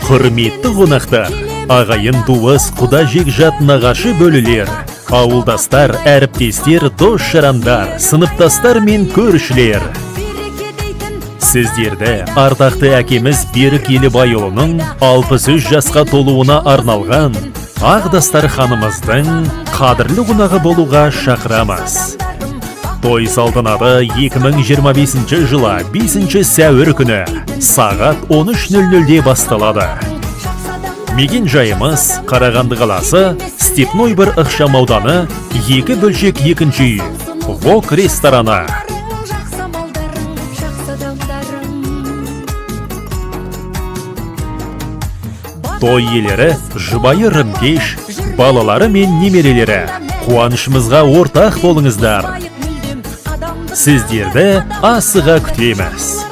Құрметті қонақтар, ағайын туыс, құда жекжат, нағашы бөлелер, ауылдастар, әріптестер, дос жарандар, сыныптастар мен көршілер. Сіздерді ардақты әкеміз Берік Елібайұлының 63 жасқа толуына арналған ақ дастарханымыздың қадірлі қонағы болуға шақырамыз. Той салтанаты 2025 жылы 5 сәуір күні сағат 13:00-де басталады. Мекен жайымыз: Қарағанды қаласы, Степной 1 ықшам ауданы, 2 бөлшек 2 үй, Вок рестораны. Жақсы малдарың, жақсы адамдарың. Той иелері: жұбайы Рымкеш, балалары мен немерелері. Қуанышымызға ортақ болыңыздар. Сіздерді асыға күтеміз.